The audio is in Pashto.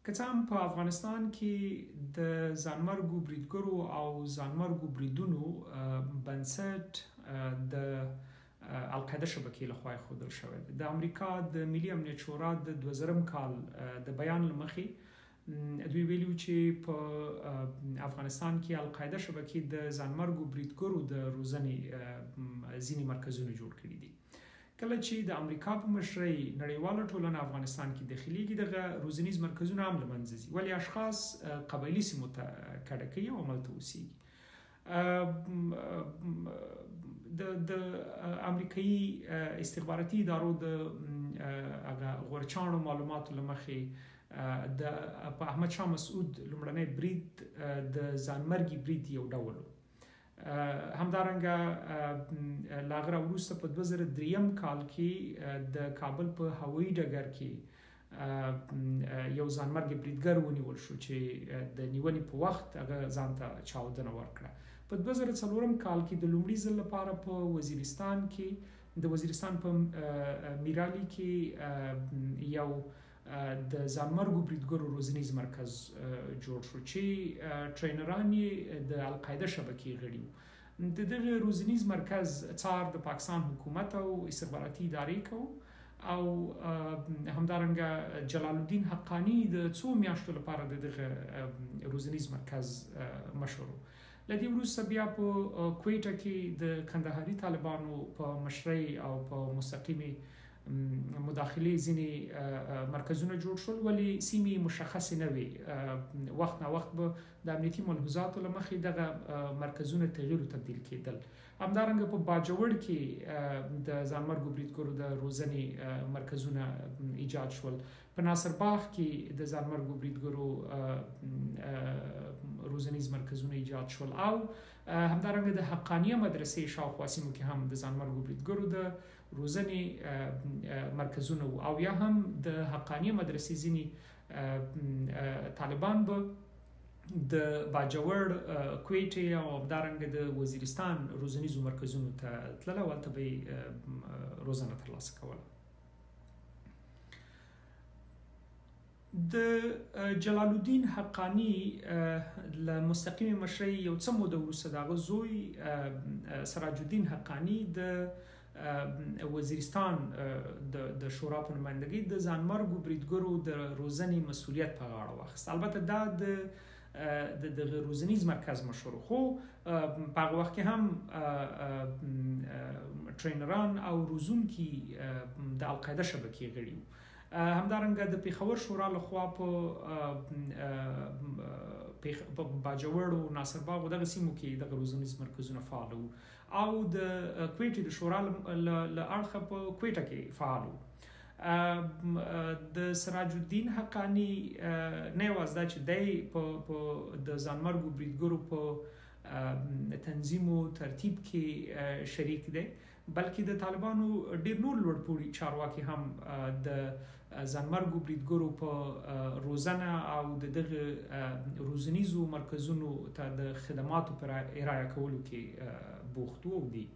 که څه هم په افغانستان کې د ځانمرګو بریدګرو او ځانمرګو بریدونو بنسټ د القاعده شبکې لخوا ایښودل شوی دی. د امریکا د ملي امنیت شورا د 2000 کال د بیان له مخې، دوی ویلي وو چې په افغانستان کې القاعده شبکې د ځانمرګو بریدګرو د روزنې ځینې مرکزونه جوړ کړي دي. کله چې د امریکا په مشرۍ نړیواله ټولنه افغانستان کې داخليږي، دغه روزنیز مرکزونه هم له منځه ځي، ولې اشخاص قبایلي سیمو ته کډه کوي او هملته اوسیږي. د امریکایي استخباراتي ادارو د هغه غورچاڼو معلوماتو له مخې، د په احمد شاه مسعود لومړنی برید د ځانمرګي برید یو ډول. همدارنګه له هغه وروسته په 2003 کال کې د کابل په هوایي ډګر کې یو ځانمرګي بریدګر ونیول شو چې د نیونې په وخت هغه ځان ته چاودنه ورکړه. په 2004 کال کې د لومړي ځل لپاره په وزیرستان کې، د وزیرستان په میرالي کې یو د ځانمرګو بریدګرو روزنیز مرکز جوړ شو چې ټرینران یې د القاعده شبکې غړي وو. د دغه روزنیز مرکز څار د پاکستان حکومت او استخباراتي ادارې کو، او همدارنګه جلال الدین حقانی د څو میاشتو لپاره د دغه روزنیز مرکز مشر و. له دې وروسته بیا په کویټه کې د کندهاري طالبانو په مشرۍ او په مستقیمې مداخلې ځینې مرکزونه جوړ شول، ولې سیمې مشخصې نه وې. وخت نا وخت به د امنیتي ملحوظاتو له مخې دغه مرکزونه تغییر او تبدیل کېدل. همدارنګه په باجوړ کې د ځانمرګو بریدګرو د روزنې مرکزونه ایجاد شول، په ناصر باغ کې د ځانمرګو بریدګرو روزنیز مرکزونه ایجاد شول، او همدارنګه د حقانیه مدرسې شاوخوا سیمو کې هم د ځانمرګو بریدګرو د روزنې مرکزونه وو، او یا هم د حقانیه مدرسې ځینې طالبان به د باجوړ، کویټې او همدارنګه د وزیرستان روزنیزو مرکزونو ته تلل او هلته به یې روزنه ترلاسه کوله. د جلال الدین حقانی له مستقیمې مشرۍ یو څه موده وروسته د هغه زوی سراج الدین حقانی د وزیرستان د شورا په نمایندګۍ د ځانمرګو بریدګرو د روزنې مسولیت په غاړه واخیست. البته دا د دغه روزنیز مرکز مشر، خو په هغه وخت کې هم ټرینران او روزونکي د القاعده شبکې غړي وو. همدارنګه د پیښور شورا لخوا په باجوړ او ناصر باغ او دغه سیمو کې دغه روزنیز مرکزونه فعال وو، او د کویټې د شورا له اړخه په کویټه کې فعال وو. د سراج الدین حقانی نه یوازې دا چې دی په د ځانمرګو بریدګرو په تنظیم او ترتیب کې شریک دی، بلکې د طالبانو ډیر نور لوړپوړي چارواکي هم د ځانمرګو بریدګرو په روزنه او د دغه روزنیزو مرکزونو ته د خدماتو پر ارائه کولو کې بوخت وو دي.